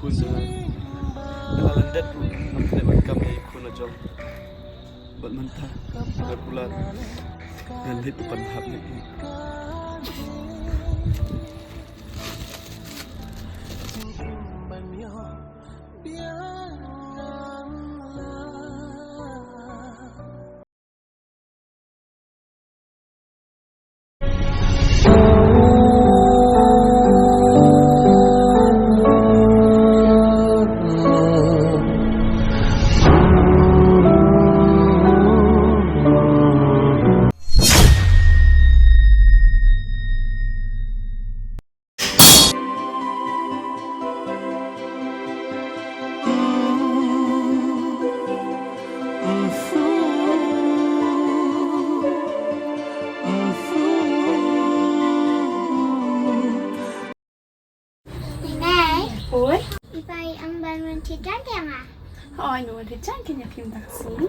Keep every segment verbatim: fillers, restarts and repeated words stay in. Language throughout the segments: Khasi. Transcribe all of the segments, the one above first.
Khun, nga la lyndet ruh, ngam treh ban kam ïa i khun la jong. Bad mynta nga kular ngan leit ban hap ïa i. Nai. Oi. Papa, i ong ban wan thied jaiñ ïa nga. Hooid, wan thied jaiñ ïa phi mynta ka sngi.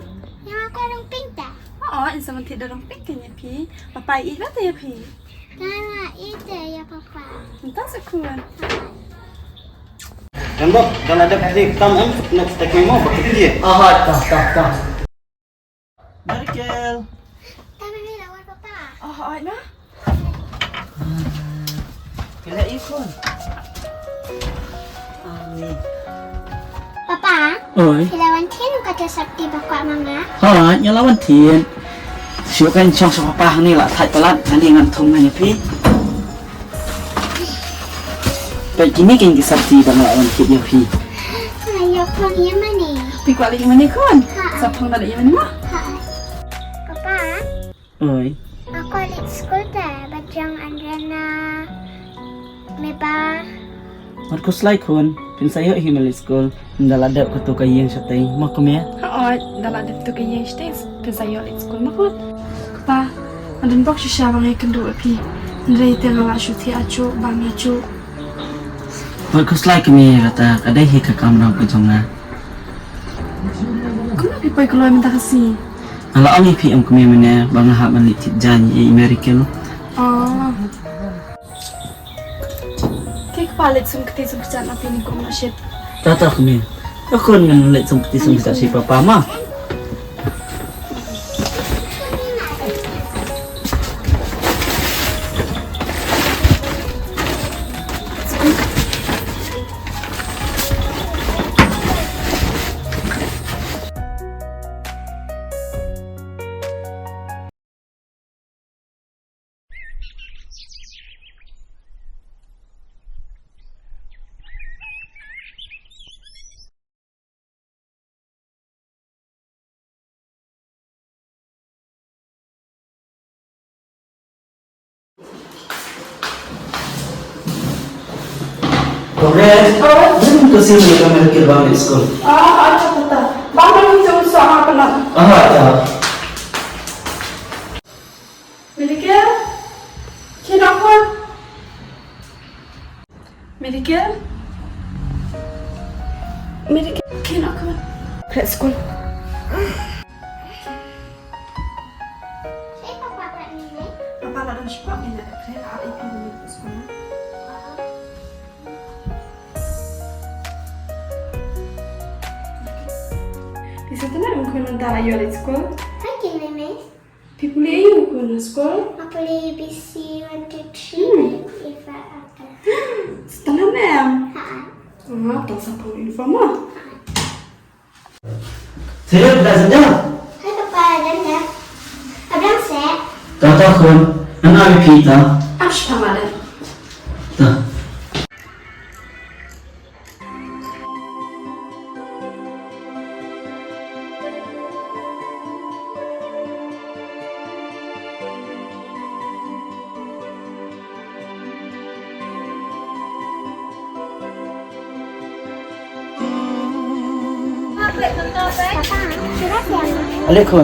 Ïa nga kwah rong pink te. Hooid, sa wan thied da rong pink ïa phi. Papa i ïeit te ïa phi. Nga ïeit te ïa papa. Mynta sa khun. Hooid. Don bok, da la dep dei tam em, next take mo, bak kiti. Aha, ta, ta, ta. Miracle. Ta mami la wan papa. Oh, oh, na. Phi la i khun. Amen. Papa. Oi. Phi la wan thied kata sopti ba kwah ma nga. Ha, nga la wan thied. Shu kan chong sa papa hangne la thait palat, hangne ngan thung ngan ïa phi. Peit kine keiñ ki sopti ba nga la wan thied ïa phi. Nga ïoh phong ïa mane. Phi kwah leit ïa mane khun? Ha. Sa phong da leit ïa mane mo? Ha. Papa. Oi. Nga kwah leit skul te bad jong Andrena, Meba. Wat khuslai khun, phin sa ïoh hi ma leit skul. Ynda la dep kato ka ïing shatei, ma kmie? Hooid, ynda la dep kato ka ïing shatei, phin sa ïoh leit skul ma khun. Kpa, nga don bok shisha ba nga ïakynduh ïa phi. Hynrei te nga la shu thiah ajuh, bam ajuh. Wat khuslai kmie, kata ka dei hi ka kamram ka jong nga. Kumno phi poi kloi mynta ka sngi? Nga la ong ïa phi em kmie mynne ba nga hap ban leit thied jaiñ ïa i Miracle. Oh. Te kpa, leit sum kti sum kjat na phi, ni kum na shit. Ta ta kmie. Ta khun, ngan leit sum kti sum kjat sha papa ma. Congrats. Oh. Bring to see me, come and kill one school. Ah, acha, tata. Bang bang ni jom sa apa nak? Ah, acha. Miracle? Kina apa? Miracle? Miracle? Kina apa? Kret school. Papa la don spot ni na kret, ah, ipi ni kret school na. Pisa tena ung kena tara yo leit school. Hai, kina, miss. Phi pule aïu khun ha skul? Nga pule A B C one two three. Hmm. If I, okay. Setengah enam? Ha. Ah, tang sa pang uniform ah. Ha. Saya dah senja. Hai papa, dah ya. Abang saya. Ta ta khun, ngan ai phi ta. Am shipang madan. Ta. Alaikum.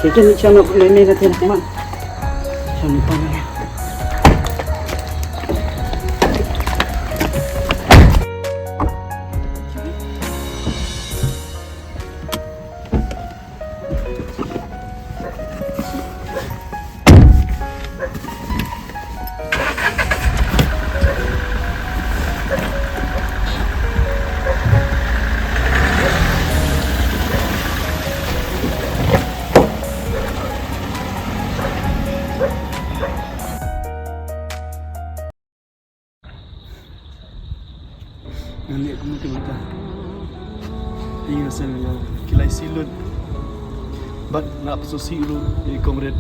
Kiki ni chama kumai mega tena kumai. Chama kumai. Ngan leh kumno te mynta. Ïa nga sngewsih ïa ki lai sien lut. Bad nga pynshong sih ruh ïa i kong Rit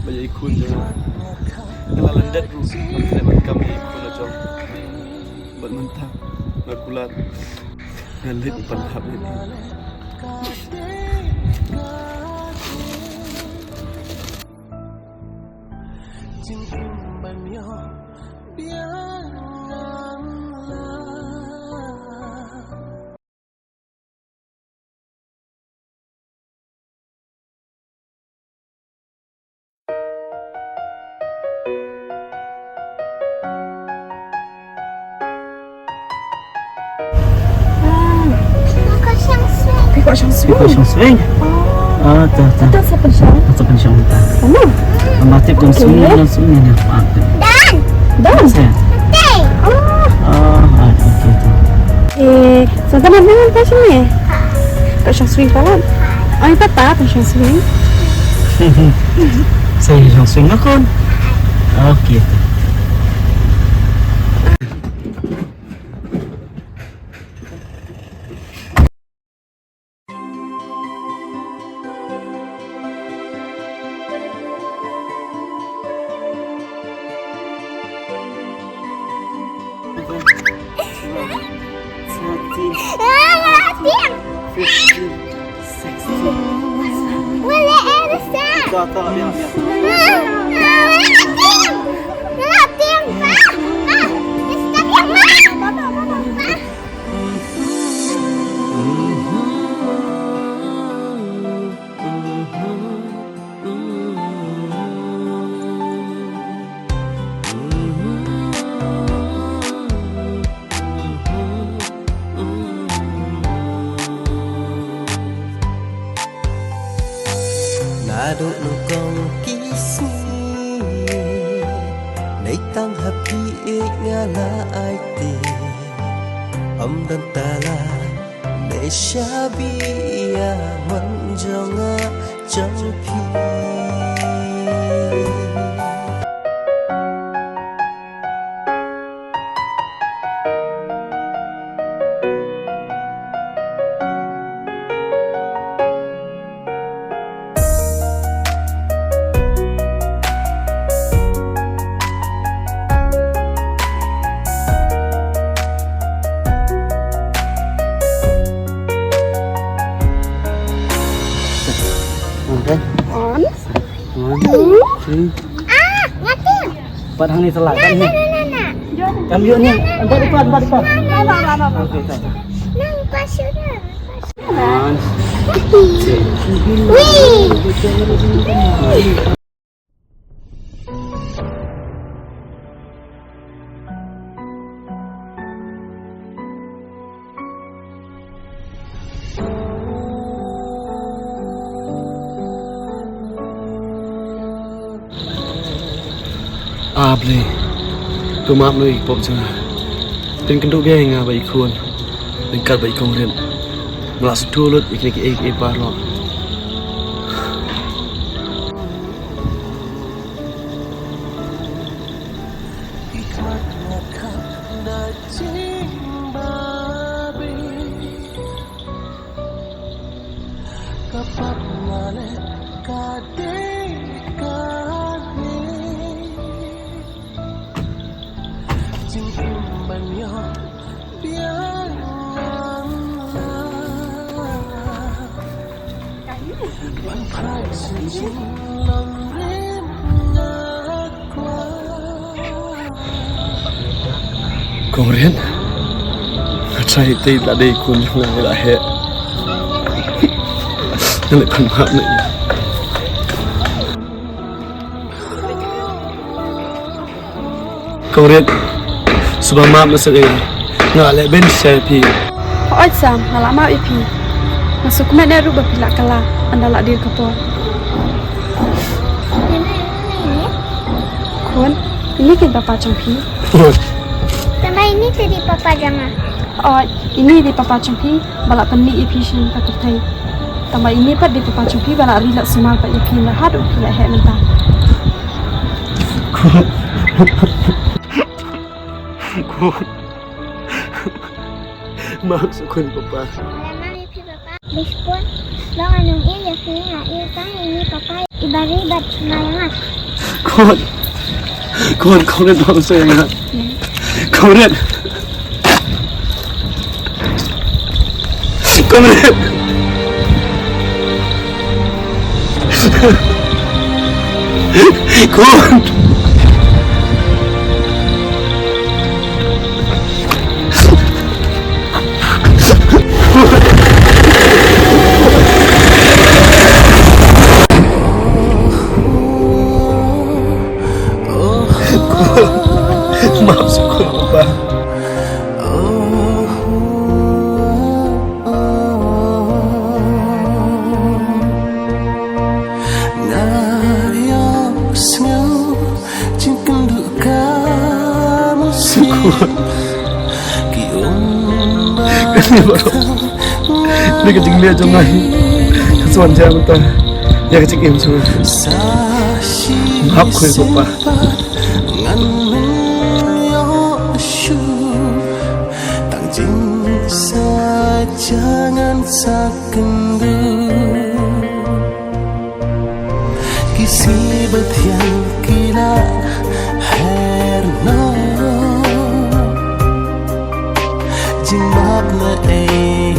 bad ïa i khun jong nga. Nga la lyndet ruh ban leh ban kam ïa i khun la jong. Bad mynta nga kular ngan leit ban hap ïa i. Phi kwah shong swing? Phi kwah shong swing? Oh. Ah, ta, ta. Ta sa pynshong. Ta sa pynshong ta. Ano? Ama tip don swing, don swing ni. Done. Done. Sa. Stay. Ah. Ah, ah, okay, okay. Eh, sa ta na ta shong ni. Kwah shong swing pat? Ai, pat ta, kwah shong swing. Sa shong swing na kon. Okay. Thirteen, fifteen, sixteen. Naduh nyngkong ki sngi, nei tang ha phi ïeit nga la aiti. Ym don tala, nei sha bia man jong nga jong phi. On, kan? On. One, two, three. Ah, nothing. Pat hangne sa la, na, kan na, hangne? Na, na, na. Kan ïoh ni. Empat, empat, empat, empat. Na, na, na, na. Okay, ta, ta. Na, pasal na. One, two. Wee. Ah, Blei. To map noh ïa ki pop jong nga. Pynkynduh bha ïa nga bad i khun. Ryngkat bad i kong Rit. Nga la sngewthuh lut ïa kine kiei kiei baroh. Kong Rit, nga trai te la dei khun jong nga, nga la heh. Nga la khun map ne. Kong Rit, sngewbha map na seh ïa nga. Nga leh beiñ shisha ïa phi. Hooid Sam, nga la map ïa phi. Nga sngewkmen ruh ba phi la kylla ynda la dei ka por. Khun, ini ki dei papa jong phi. Tangba ini te dei papa jong nga. Hooid, ini dei papa jong phi. Ba la pynmih ïa phi sha ka pyrthei. Tangba ine pat dei papa jong phi ba la ri la sumar bad ïa phi, la haduh phi la heh mynta. Khun. Khun. Map sukun papa. Biskut. Long anong i ya kini ya i tang ini papa. Ibari bat mayangat. Khun. Khun, khun rit bang sa ya. Khun rit. Khun rit. Khun. Map sukun papa. Sukun. Kane baroh, kane ka jingleh jong nga hi ka sa wan jia mynta ïa ka jingim jong nga. Map khun papa. Ngan men ïoh shuh tang jingsaja ngan sa kynduh. Ki si bad thiang ki la her noh. Jingmap na ei